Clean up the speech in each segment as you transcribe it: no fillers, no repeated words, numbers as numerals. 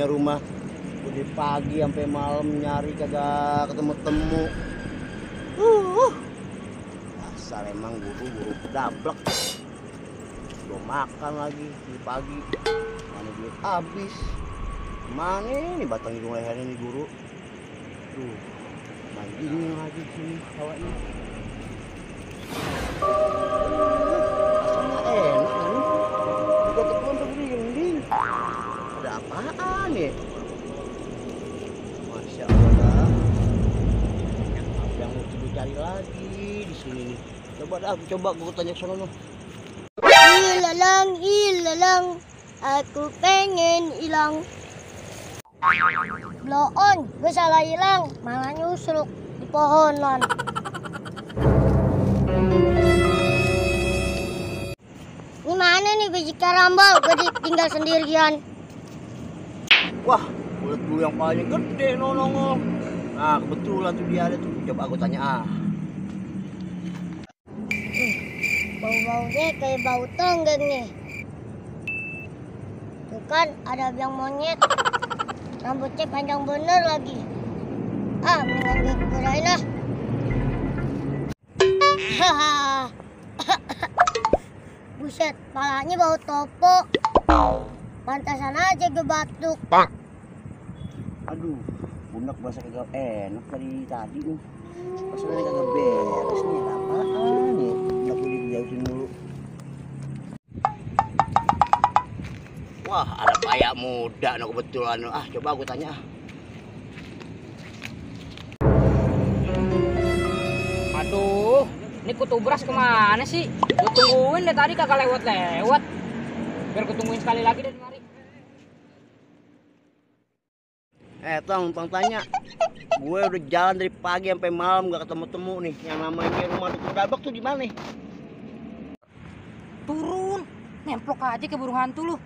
punya rumah. Dari pagi sampai malam nyari kagak ketemu-temu. Dasar emang guru dablek. Belum makan lagi di pagi. Mana duit habis. Mana ini batang hidung lehernya nih guru. Tuh, main dingin lagi sini hawanya. Rasanya enak nih. Juga tepuan berinding. Ada apaan ya? Masya Allah. Apa yang mau cari lagi di sini nih? Coba gue tanya ke sana. Ilalang, aku pengen hilang. Blow on, gue salah hilang, malah nyusruk di pohonan. Ini mana nih biji karambol, gue ditinggal sendirian. Wah, ulet bulu yang paling gede nongol. Nah, kebetulan tuh dia ada tuh. Coba aku tanya Bau-baunya kayak bau tonggeng nih. Tuh kan ada biang monyet. Rambutnya panjang bener lagi. Mendingan gue kurain lah. Buset, palanya bau topo. Pantasan aja gue batuk. Aduh, bunak bahasa kagak enak dari tadi nih. Masalahnya kagak beres nih. Apaan nih? Nggak boleh dijauhin mulu. Wah, ada payak muda no kebetulan. Coba aku tanya. Aduh, ini kutu beras kemana sih? Gue tungguin deh tadi kagak lewat-lewat. Biar gue tungguin sekali lagi deh mari. Tong tanya. Gue udah jalan dari pagi sampai malam gak ketemu-temu nih. Yang namanya rumah dukun dabak tuh di mana? Turun, nemplok aja ke burung hantu lu.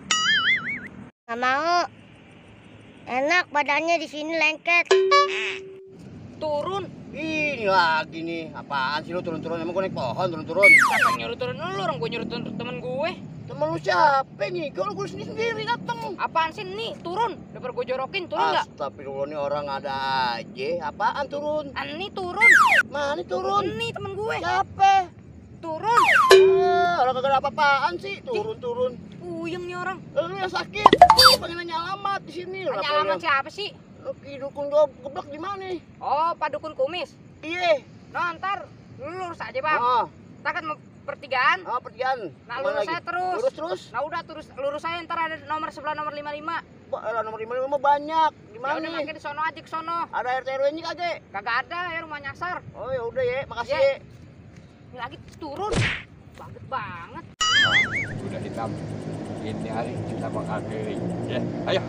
Gak mau. Enak badannya di sini lengket. Turun. Ini lagi nih. Apaan sih lu turun-turun? Emang gue naik pohon turun-turun? Siapa nyuruh turun lu? Orang gue nyuruh turun temen gue. Temen lu siapa nih? Kalau gue sendiri dateng. Apaan sih nih? Turun. Daripada gue jorokin, turun nggak? Astagfirullah, nih orang ada aja. Apaan turun? Ani turun. Mana turun? Ini temen gue. Siapa? Turun. Orang kagak ada apa-apaan sih. Turun-turun. Puyeng nih orang. Lu yang sakit. Lu pengen nanya alamat di sini. Tanya alamat siapa sih? Lu dukun geblek di mana? Oh, Pak Dukun Kumis. Iya. Nah, ntar lu lurus aja, Bang. Kita kan mau pertigaan. Pertigaan. Nah, lurus saya terus. Terus? Nah, udah terus lurus saya, ntar ada nomor sebelah nomor 55. Nomor 55 banyak. Di Ya mana udah, nih? makin di sono aja ke sono. Ada RT RW-nya kagak? Kagak ada ya, rumah nyasar. Oh, ya udah ya, makasih Ya. ya. Ini lagi turun. Banget banget. Udah hitam. Ini hari kita bakal keliling. Ya, ayo.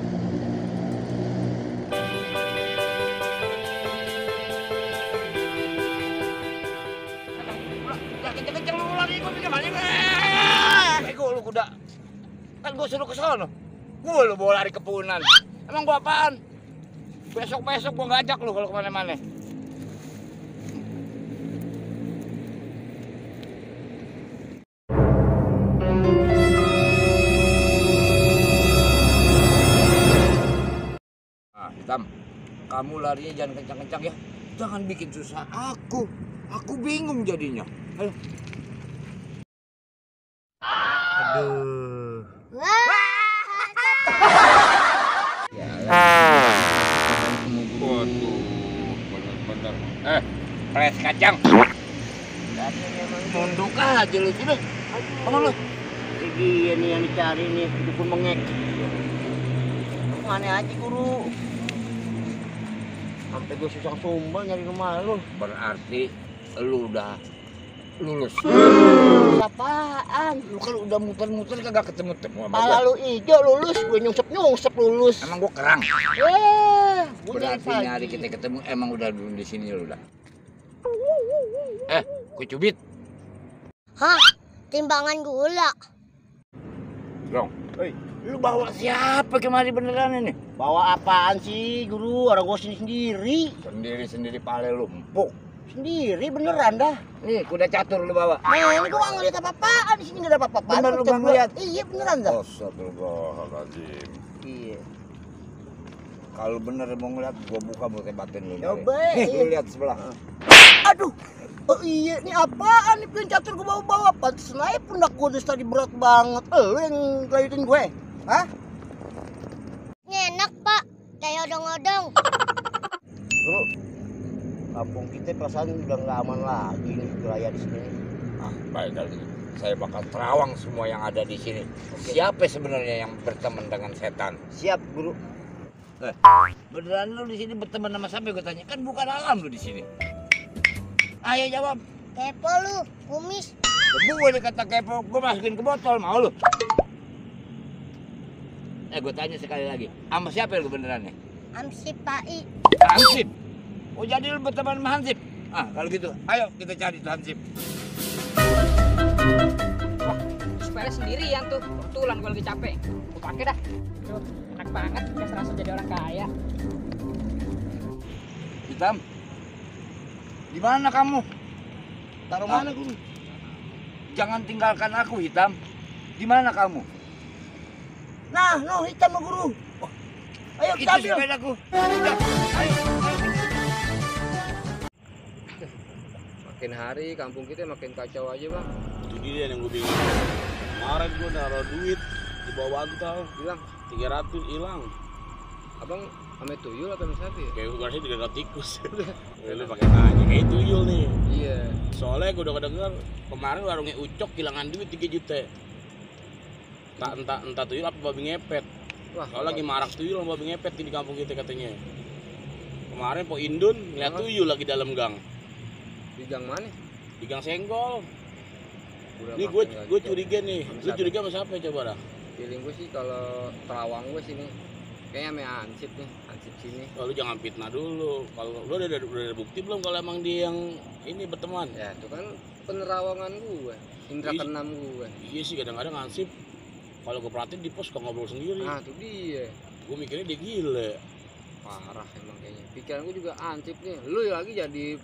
Kenceng-kenceng lu lari, gue pikir mana? Ego lu kuda. Kan gue suruh ke sono. Gue lu bawa lari ke punan. Emang gua apaan? Besok-besok gua ngajak lu kalau kemana-mana. Hitam, kamu larinya jangan kencang-kencang ya. Jangan bikin susah aku. Aku bingung jadinya. Ayo. Aduh. Waduh, bener-bener. Pres kacang. Mondok aja lu sini. Apa lu? Dia nih yang dicari nih, dukun mengek. Mana aja guru? Sampai gue susah sumbang nyari rumah lu. Berarti lu udah lulus. Apaan? Lu kalau udah muter-muter kagak ketemu-temu sama Pala gua. lu ijo lulus, gue nyungsep lulus. Emang gua kerang. Gua Berarti nyari kita ketemu emang udah dulu di sini lu udah. Kue cubit. Hah? Timbangan gula. Dong. Lu bawa siapa kemari beneran ini? Bawa apaan sih, guru? Orang gua sendiri. Sendiri-sendiri pale lu empuk. Sendiri beneran dah. Nih, kuda catur lu bawa. Ini gua nggak ngeliat apa-apaan, di sini nggak ada apa-apaan. Bener lu nggak ngeliat? Iya beneran dah. Astagfirullahaladzim. Iya. Kalau bener mau ngeliat, gua buka mulut batin lu. Coba. Lu lihat sebelah. Aduh. Oh iya, ini apaan nih pion catur gue bawa-bawa? Pantes naik pundak gue dari tadi berat banget. Lu yang ngeliatin gue? Hah? Ini enak pak, kayak odong-odong. Bro, kampung kita perasaan udah nggak aman lagi nih wilayah di sini. Ah, baik kali. Saya bakal terawang semua yang ada di sini. Siapa sebenarnya yang berteman dengan setan? Siap, Guru. Beneran lu di sini berteman sama siapa? Gue tanya, kan bukan alam lu di sini. Ayo jawab. Kepo lu, kumis. Gue dikata kepo, gue masukin ke botol, mau lu? Gue tanya sekali lagi, sama siapa lu benerannya? Amsi Pai. Hansip. Oh jadi lu berteman sama Hansip? Ah kalau gitu, ayo kita cari tuh Hansip. Wah, sepele sendirian tuh. Kebetulan gue lagi capek. Gue pakai dah. Tuh, enak banget. Udah serasa jadi orang kaya. Hitam. Di mana kamu? Taruh mana, Guru? Jangan tinggalkan aku, Hitam. Di mana kamu? Nah, no, hitam sama Guru. Ayo Itu kita ambil. sepedaku. Udah, ayo. Makin hari kampung kita makin kacau aja bang. Itu dia yang gue bingung. Kemarin gue naruh duit di bawah bantal, Bilang, 300 hilang. abang ame tuyul atau ame sapi ya? Kayak gue rasanya juga tikus. Lu pakai nanya kayak tuyul nih. Iya. Soalnya gue udah kedenger kemarin warungnya Ucok kehilangan duit 3 juta. Entah tuyul apa babi ngepet. Wah, Soalnya lagi marak tuyul sama babi ngepet di kampung kita katanya. Kemarin Po Indun ngeliat tuyul lagi dalam gang. di gang mana? Di gang Senggol. Udah Nih makin nggak gue gitu. curiga nih. Sama Lu siapa? curiga sama siapa coba dah? Feeling gue sih kalau terawang gue sini kayaknya ame Ansip nih, Ansip sini. Oh, lu jangan fitnah dulu. Kalau lu udah ada bukti belum kalau emang dia yang ini berteman? Ya itu kan penerawangan gue, indra Iya. keenam gue. Iya sih kadang-kadang Ansip kalau gue perhatiin di pos suka ngobrol sendiri. Nah itu dia, Gue mikirnya dia gila. parah emang kayaknya. Pikiran gue juga Ansip nih, lu lagi jadi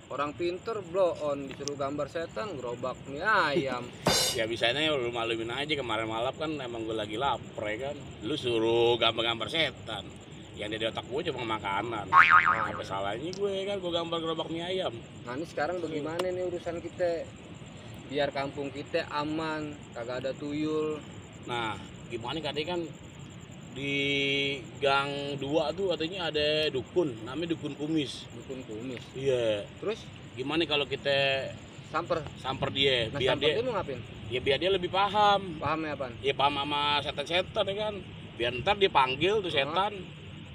orang pinter blow on, disuruh gambar setan, gerobak mie ayam. Ya bisanya lu malumin aja kemarin malam kan emang gue lagi lapar ya kan. Lu suruh gambar-gambar setan. Yang ada di otak gue cuma makanan. Apa salahnya gue kan gue gambar gerobak mie ayam. Nah ini sekarang bagaimana nih urusan kita? Biar kampung kita aman, kagak ada tuyul. Nah gimana katanya kan di gang 2 tuh katanya ada dukun. Namanya dukun kumis. Dukun kumis. Iya. Terus Gimana kalau kita samper dia nah biar sampai dia itu lu ngapain? ya biar dia lebih paham. Pahamnya apaan? Ya paham sama setan-setan ya kan. Biar ntar dipanggil tuh setan.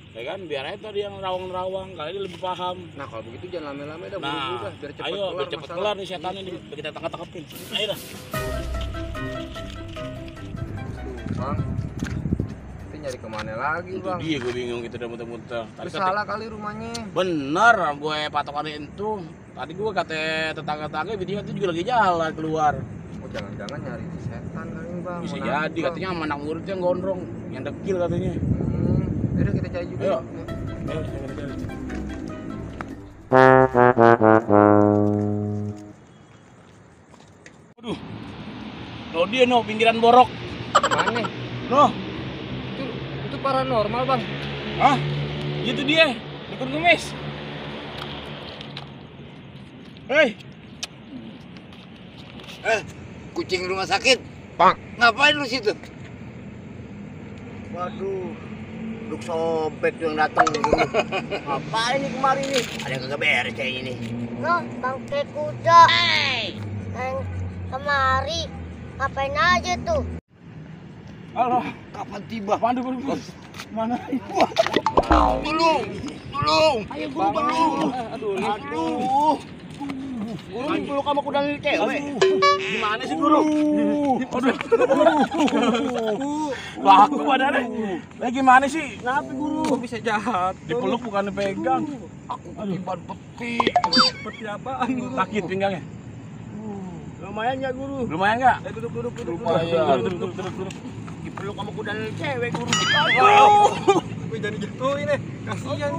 Ya kan biar aja tadi yang rawang-rawang kali dia lebih paham. Nah kalau begitu jangan lama-lama dah, buru-buru Nah, dah, biar cepet ayo kelar biar cepet masalah. kelar nih setannya biar kita tangkap-tangkapin. Ayo dah. Bang, kita nyari kemana lagi Itu bang? dia gue bingung kita udah muter-muter. Lu salah kali rumahnya. Bener gue patokannya itu. Tadi gue kata tetangga-tetangga video itu juga lagi jalan keluar. Oh jangan-jangan nyari si setan kali bang. Bisa Mau jadi nangkep. katanya sama anak murid yang gondrong, yang dekil katanya. Yaudah kita cari juga. Ayo. yuk. Ayo, kita cari. Aduh. No dia no pinggiran borok. Mana? No. Itu paranormal bang. Hah? Itu dia. Dukun kumis. Hei. Kucing rumah sakit. Pak. Ngapain lu situ? Waduh, Duk Sobek yang datang dulu. Apa ini kemarin nih? Ada yang kagak beres kayaknya nih. Noh, bangke kuda. Dan kemari, ngapain aja tuh? Halo. Kapan tiba? Apaan dukun kumis? Mana? Tolong, tolong. Ayo guru bangun. Aduh. Guru dipeluk sama kuda lili cewek. Gimana sih guru? Aduh. Laku badannya. Lah gimana sih? Kenapa guru? Kok bisa jahat? Dipeluk bukan dipegang. Aku ketiban peti. Seperti apaan? Sakit pinggangnya. Lumayan ya guru. Lumayan enggak? Duduk. Lumayan. Duduk. Dipeluk sama kuda lili cewek guru. Gue jadi jatuhin nih. Kasihan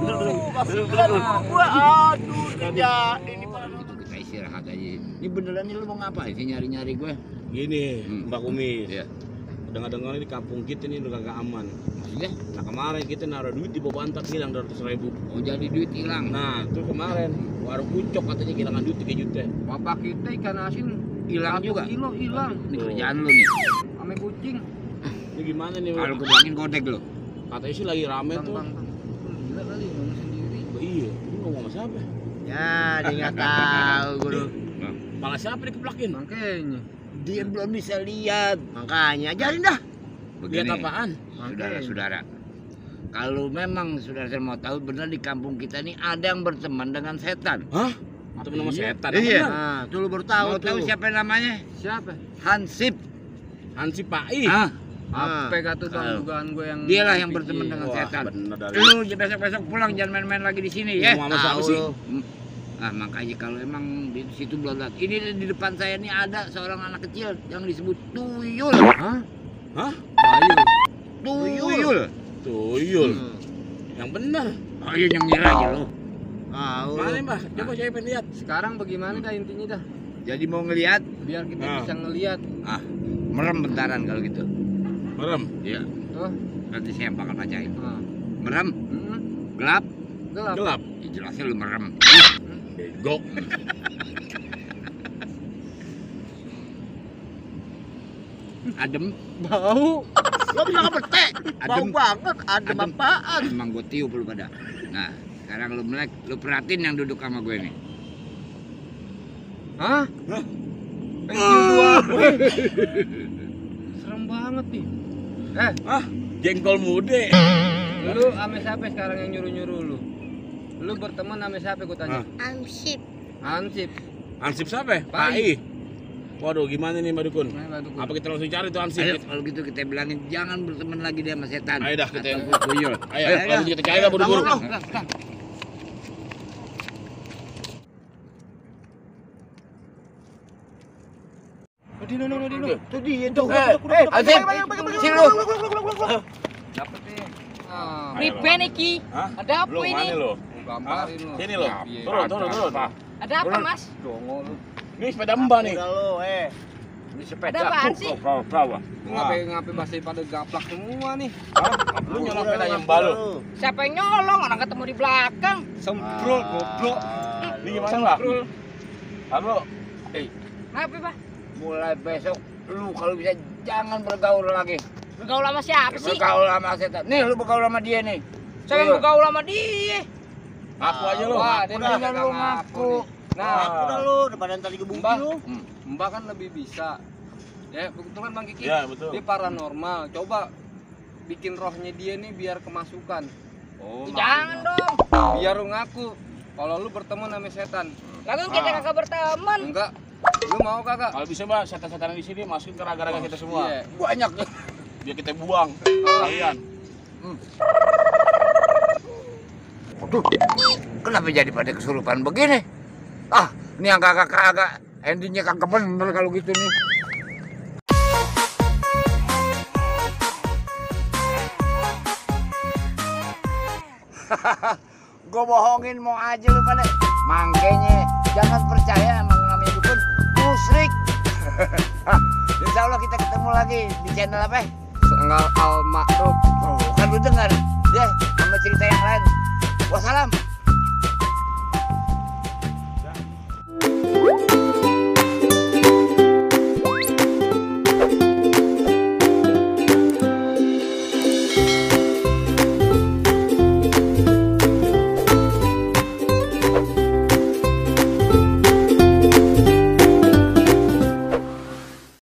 Gua aduh kerja ini Itu kita istirahat aja. Ini beneran nih lu mau ngapain sih nyari-nyari gue? Gini, Mbak Kumis. Iya. dengar-dengar di kampung kita ini udah kagak aman. Maksudnya? Nah kemarin kita naruh duit di bawah bantak hilang 200.000. Oh jadi duit hilang. Nah itu kemarin warung Ucok katanya kehilangan duit 3 juta. Bapak kita ikan asin hilang juga. Kilo hilang. Ini Tuh. kerjaan lu nih. Ame kucing. Ini gimana nih? Kalau gue bilangin godek lu. Katanya sih lagi rame tuh. Gila kali ngomong sendiri. Iya, ini ngomong sama siapa? Ya, dia nggak tahu guru. Malah siapa dikeplakin? Makanya. Dia belum bisa lihat. Makanya ajarin dah. Lihat apaan? Saudara-saudara. Kalau memang saudara mau tahu benar di kampung kita nih ada yang berteman dengan setan. Hah? Temen sama setan? Iya. Nah, tuh lu baru tahu Mau tuh. tahu siapa namanya? Siapa? Hansip. Hansi Pai. Ah, Apa kata Tahu. dugaan gue yang dialah yang berteman dengan Wah, setan. bener dari. Lu besok-besok pulang jangan main-main lagi di sini ya. Ngomong sama siapa Tahu sih? lu. Ah makanya kalau emang di situ belum lihat. Ini di depan saya nih ada seorang anak kecil yang disebut Tuyul. Hah? Hah? Ayo. Tuyul. Tuyul. Hmm. Yang bener. Ayo yang nyerah aja lo. Tahu. Mana mbah? Coba saya pengen lihat. Sekarang bagaimana dah intinya dah? Jadi mau ngelihat, Biar kita Ah. bisa ngelihat. merem bentaran kalau gitu. Merem. Iya. Oh. Nanti saya yang bakal bacain. Ah. Merem, Hmm. gelap, Gelap. Gelap. ya jelasnya lu merem. Bego. Adem, Bau. Lo bilang apa teh? Bau Adem. banget. Adem Adem. apaan? emang gue tiup lu pada. Nah, sekarang lu melek, lu perhatiin yang duduk sama gue nih. Hah? Pensil dua. Serem banget nih. Jengkol mude. Lu ame siapa sekarang yang nyuruh-nyuruh lu? Lu berteman ame siapa gue tanya? Ansip. Hansip. Hansip siapa? Pai. Pai. Waduh, gimana nih Mbak Dukun? Nah, bantu gue. Apa kita langsung cari tuh Hansip? Ayo, kalau gitu kita bilangin jangan berteman lagi dia sama setan. Ayo dah, kita- Atau tuyul. Ayo, kalau gitu kita cari lah buru-buru. Bangun, Dino. Tuh dia tuh. Hansip, sini lu. Dapet nih. Ah, Riben iki. Hah? Ada apa Lu ini? mana lo? gambarin lu. Sini lo. Iya. Turun. Ada apa, Mas? Dongo lu. Ini sepeda Mbak nih. Udah lu, Ini Ada sepeda. apaan sih? Lu ngapain masih pada gaplak semua nih? Lu nyolong sepeda yang balu. Siapa yang nyolong? Orang ketemu di belakang. Semprol goblok. Ini gimana Mbak? Halo. Kenapa, Pak? Mulai besok lu kalau bisa jangan bergaul lagi. Bergaul sama siapa sih? Bergaul sama setan. Nih lu bergaul sama dia nih. Saya yang bergaul sama dia. Aku aja lu. Wah, dia Udah, mendingan lu lu ngaku. ngaku. Nah, Udah lu, daripada tadi gebungki Mbak. lu. Mbak kan lebih bisa. Ya, kebetulan Bang Kiki. Iya, betul. Dia paranormal. Coba bikin rohnya dia nih biar kemasukan. Oh, Jangan dong. Biar lu ngaku kalau lu bertemu sama setan. Lalu kita kagak berteman. Enggak. Lu mau kagak? Kalau bisa Mbak, setan-setan di sini masukin ke raga-raga kita semua. Iya. banyak. Biar kita buang. Kalian. Aduh, kenapa jadi pada kesurupan begini? Ah, ini yang kagak endingnya kagak bener kalau gitu nih. Gue bohongin mau aja lu pada. Makanya jangan percaya emang namanya dukun musyrik. Insya Allah kita ketemu lagi di channel apa? Senggal Al-Ma'ruf. Oh, kan lu dengar ya sama cerita yang lain. Wassalam.